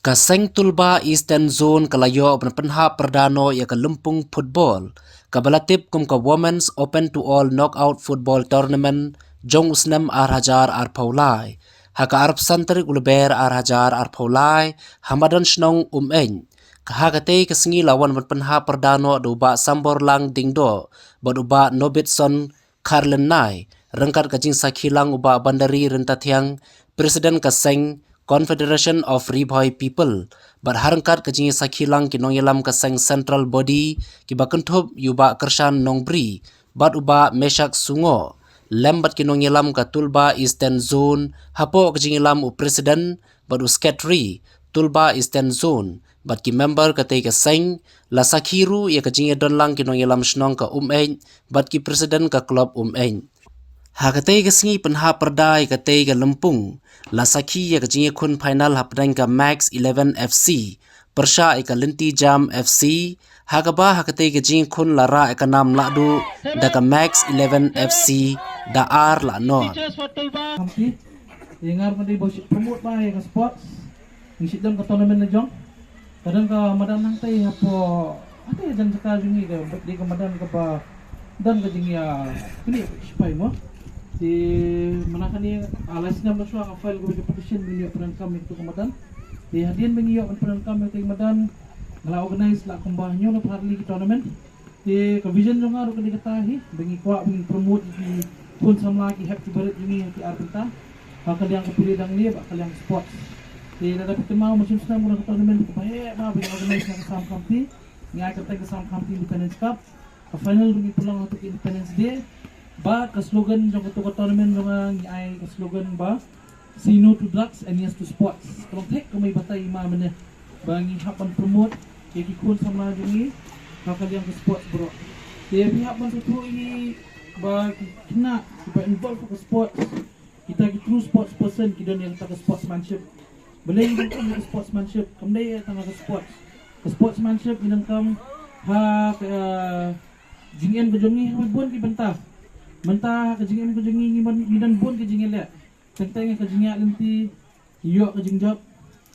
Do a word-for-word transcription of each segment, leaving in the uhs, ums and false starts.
Ka seng Tulba Eastern Zone ka la ïoh ban pynhap pyrda noh ïa ka lympung football kaba la tip kum ka Women's Open to All Knockout Football Tournament jong u snem ar hajar arphew lai ha ka arphew san tarik u Lber ar hajar arphew lai ha madan shnong Umeiñ. Ka ha katei ka sngi la wan ban pynhap pyrda noh da u Bah Samborlang Dingdoh bad u Bah Nobitson Kharlynai, ryngkat ka jingsakhi lang u Bah Bandari Ryntathiang, President ka seng Confederation of Ri Bhoi People, bad ha ryngkat ka jingsakhi lang ki nongïalam ka seng Central Body kiba kynthup ïa u Bah Kyrshan Nongbri bad u Bah Meshak Sungoh, lem bad ki nongïalam ka Tulba Eastern Zone, hapoh ka jingïalam u President bad u Secretary Tulba Eastern Zone bad ki member katei ka seng, la sakhi ruh ïa ka jingïadon lang ki nongïalam shnong ka Umeiñ bad ki President ka Club Umeiñ. Ha katei ka sngi pynhap pyrda ïa katei ka lympung, la sakhi ïa ka jingïakhun final hapdeng ka Max eleven F C pyrshah ïa ka Lynti Jam F C, ha kaba ha katei ka jingïakhun la rah ïa ka nam lahduh da ka Max eleven F C da ar la nod. Te ngar ma dei ba shu promote ba ïa ka sports. Ngi shu don ka tournament la jong. Ka don ka madan nangtei hapoh, hangtei jan jaka jong ngi ka, dei ka madan kaba don ka jingïa kane shipai mo. Te mynta kane, ah, last night mynshwa nga file ka petition ban ïa pyndonkam ïa ka madan. Te hadien ba ngi ïoh ban pyndonkam ïa ka madan, nga la organize la kumba hynñiew na pharli ki tournament. Te ka vision jong nga ruh ka dei kata hi, ba ngi kwah ba ngin promote ïa ki khun samla ki hep ki barit jong ngi ha ki ar bynta. Ha ka liang ka pule dang lieh bad ka liang sports. Te lada phi kynmaw mynshem snem ka tournament kaba heh ba ngi organize na ka Assam County. Ngi ai kyrteng ka Assam County Independence Cup. Ka final ruh ngi pynlong ha ka Independence Day. Bad ka slogan jong kata ka tournament jong nga ngi ai ka slogan ba Say no to drugs and yes to sports. Ka long thik kumba i batai i ma mynne. Ba ngi hap ban promote ïa ki khun samla jong ngi ha ka liang ka sports baroh. Te phi hap ban sngewthuh ïa ngi ba ki khynnah kiba involve ha ka sports, kita ki true sports person ki don ïa kata ka sportsmanship. Balei ngi donkam ïa ka sportsmanship? Kam dei ïa tang ka sports. Ka sportsmanship ngi donkam ha ka jingim ka jong ngi ha bun ki bynta. Mynta ha ka jingim ka jong ngi ngi don bun ki jingïaleh. Teng teng ïa ka jingïaid lynti, ngi ïoh ka jingjop.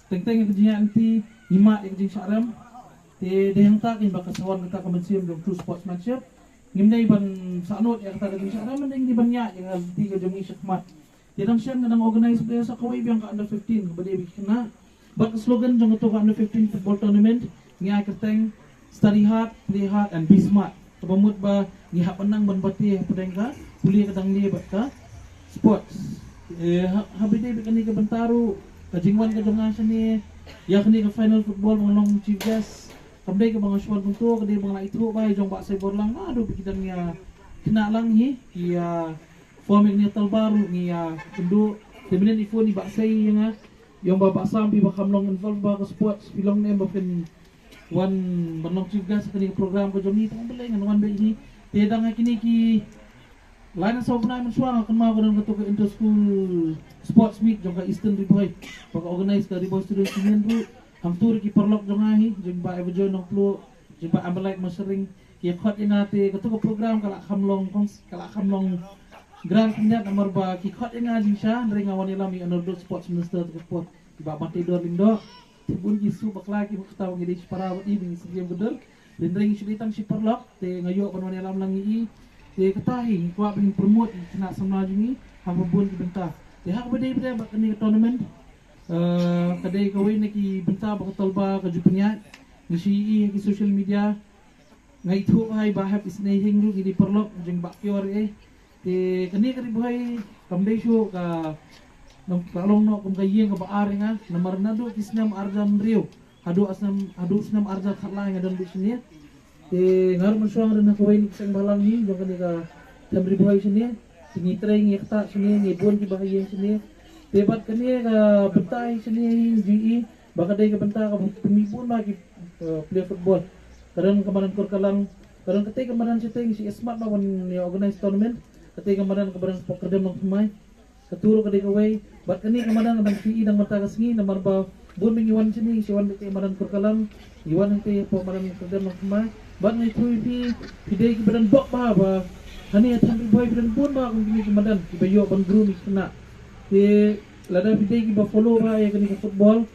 Teng teng ïa ka jingïaid lynti, ngi mad ïa ka jingshah rem. Te dei hangta keiñ ba ka sa wan kata ka mynsiem jong true sportsmanship. Ngim dei ban sahnud ïa kata ka jingshah rem, mynta ngi dei ban ïaid ïa ka lynti ka jong ngi shakhmat. Te dang shen nga dang organize ba ïa sa kawei biang ka under fifteen kaba dei ba ki khynnah. Bad ka slogan jong kato ka under fifteen football tournament ngi ai kyrteng Study hard, play hard and be smart. Kaba mut ba ngi hap ban nang ban bati hapdeng ka pule ka dang lieh bad ka sports. Eh, ha, haba ïadei bad kane ka bynta ruh ka jingwan ka jong nga shane ïa kane ka final football ba nga long chief guest. Kam dei kaba nga shu wan kumto, ka dei ba nga la ithuh ba ïa jong Bah Samborlang naduh ba ki dang ïa khynnah lang hi, ki ïa form ïa kane ka talba ruh ngi ïa kynduh. Te mynnin i phone i Bah Sai ïa nga, ïa ong ba Bah Sam, phi ba kham long involve ba ka sports, phi long ne em ba phin wan ban long chief guest ha kane ka program ka jong ngi? Tang balei ngan wan beit hi. Te dang ha kine ki lai na saw bnai mynshuwa nga kynmaw ka don kato ka inter school sports meet jong ka Eastern Ri Bhoi ba ka organize ka Ri Bhoi Students Union ruh. Hangto ruh ki paralok jong nga hi, jong Bah Everjoy Nongpluh, jong Bah Amalek Mawshynrut, ki ïa khot ïa nga. Te kato ka program ka la kham long kong, ka la kham long grand khyndiat namar ba ki khot ïa nga jingshisha hynrei nga wan ïalam ïa u Honourable Sports Minister kato ka por, i Bah Banteidor Lyngdoh. Te bun ki shu bakla ki mut kata ba ngi dei shipara bad i ba ngi sngewsih ka dur. Hynrei ngi shu dei tang shi paralok te nga ïoh ban wan ïalam lang ïa i. Te kata hi ngi kwah ba ngin promote ïa ki khynnah samla jong ngi ha bun ki bynta. Te ha kaba dei bad kane ka tournament, eh, ka dei kawei na ki bynta ba ka tolba ka ju pynïaid. Ngi shu ïohi ha ki social media. Nga ithuh ba haba hap isynei hi ruh ngi dei paralok jong Bah Kior eh. Te kane ka Ri Bhoi kam dei shuh ka, ka long noh kum ka ïing kaba ar ïa nga namar naduh ki snem arhajar hynriew haduh snem, haduh snem arhajar khatlai nga don beit shane. Te nga ruh mynshuwa nga don ha kawei na ki seng bhalang hi jong kane ka them Ri Bhoi shane. Te ngi trei ngi ktah shane, ngi bun kiba ha ïing shane. Te bad kane ka bynta hi shane hi ngi ju ïohi ba ka dei ka bynta kaba pynmih bun ba ki, eh, player football. Ka don ka madan Kurkalang, ka don katei ka madan shatei ngi shu ïa smat ba wan ïa organize tournament. Katei ka madan kaba don sport Kyrdem Nongthymmai. Kato ruh ka dei kawei. Bad kane ka madan ka dang phi i dang mynta ka sngi namar ba bun ba ngi wan shane ngi shu wan beit ka madan Kurkalang, ngi wan hangtei hapoh madan Kyrdem Nongthymmai. Bad nga ithuh ïa phi, phi dei kiba don bok ba, ba hangne ha them Ri Bhoi phi don bun ba kum kine ki madan kiba ïoh ban groom ïa ki khynnah. Te lada phi dei kiba follow ba ïa kane ka football,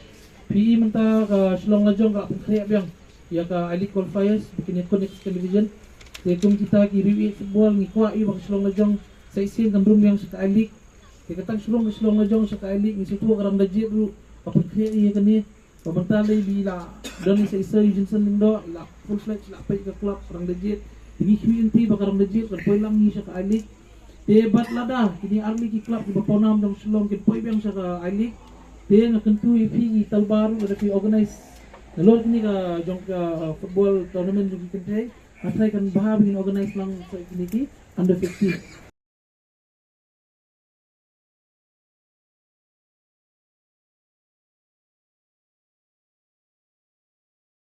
Phi mynta ka Shillong Lajong ka la pynkhreh biang ïa ka I-League qualifiers ba kin ïakut ïa ka second division. Te kum kita ki riew ïeit football ngi kwah ïa ba ka Shillong Lajong sa shisien kan rung biang sha ka I-League. Te ka tang shu rung ka Shillong Lajong sha ka I-League, ngi sngewthuh ka Rangbah Jaitbynriew ka pynkhreh ïa kane. Ba mynta lei ba la don ïa sa i Sir Eugene Lyngdoh, la full fledged, la peit ka club Rangbah Jait. Te ngi khmih lynti ba ka Rangbah Jait kan poi lang hi sha ka I-League. Te bad lada kine arli ki club kiba pawnam jong Shillong kin poi biang sha ka I-League, te nga kyntu ïa phi ki talba ruh lada phi organize nalor kine ka jong ka football tournament jong ki kynthei, nga tharai kan bha ba ngin organize lang sa kine ki under fifteen.